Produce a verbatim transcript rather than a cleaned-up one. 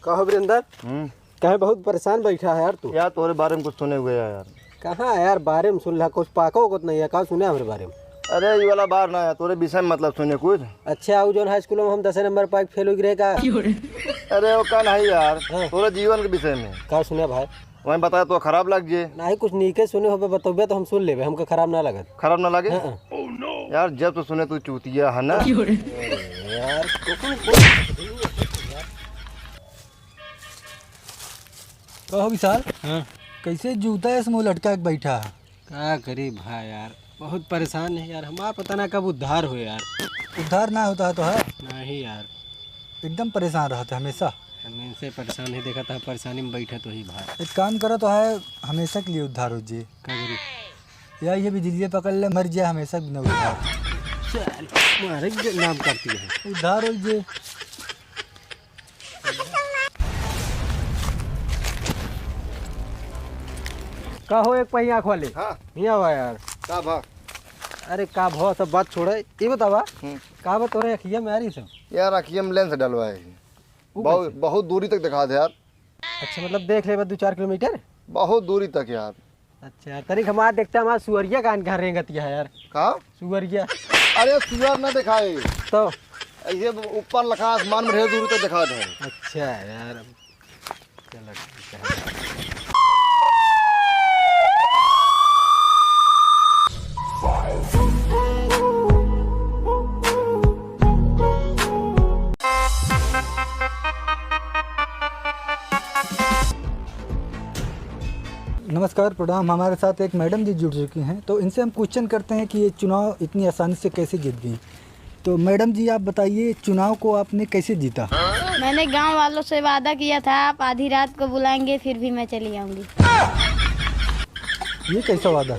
का हो वीरेंद्र? हम्म। काहे बहुत परेशान बैठा है यार तू? यार, तोरे बारे में कुछ सुने हुए है यार। कहाँ यार, बारे में सुन ला, कुछ पाको को नहीं है, का सुने हमरे बारे में? अरे, ये वाला बार ना है, तोरे विषय में मतलब सुने कुछ। अच्छा, वो जौन हाई स्कूल में हम दसे नंबर पाके फेल हो गए का? अरे, वो का नहीं यार, हाँ। तोरे जीवन के विषय में। का सुने भाई? वहीं बताया तो खराब लग जे। नहीं, कुछ नीके सुने होबे, बतौबे तो हम सुन लेबे, हमका खराब ना लगत। खराब ना लगे? हाँ, हाँ। यार, जब तो सुने तू चूतिया है ना। यार, कहो विशाल, हाँ। कैसे जूता है मुँह लटका के बैठा है? का करी भाई यार, बहुत परेशान है यार, हमारा पता ना कब उद्धार हो यार। उद्धार ना होता है तो है? नहीं यार। एकदम परेशान रहते हमेशा। हम इनसे परेशान ही देखा था, परेशानी में बैठा तो ही भाई। एक काम करो तो है, हमेशा के लिए उद्धार हो जे। का करी? या ये बिजलिए पकड़ ले, मर जाए हमेशा के बिना उद्धार। चल, मारे के नाम करती है। उद्धार हो जे। का हो एक पहिया आँख वाले? हाँ। हियाँ आवा यार। का भा? अरे का भा, सब बात छोड़े, ये बतावा, हम्म। का बा तोरे अखिया में आ रही सब? यार, अखिया में लेंस डलवाए ही। वो बहुत, कैसे? बहुत दूरी तक दिखा दे यार। अच्छा, मतलब देख ले बस दो चार किलोमीटर? बहुत दूरी तक यार। अच्छा यार, तनिक हमार देखता हमार सुअरिया कान घर रेंगत है यार। का? सुअरिया। अरे सुअर ना दिखाए। तो? ऐसे ऊपर लखा आसमान में ढेर दूरी तक दिखा दे। अच्छा यार, चलो ठीक है। नमस्कार, प्रणाम। हमारे साथ एक मैडम जी जुड़ चुकी हैं, तो इनसे हम क्वेश्चन करते हैं कि ये चुनाव इतनी आसानी से कैसे जीत गई। तो मैडम जी, आप बताइए, चुनाव को आपने कैसे जीता? मैंने गांव वालों से वादा किया था, आप आधी रात को बुलाएंगे, फिर भी मैं चली आऊंगी। ये कैसा वादा?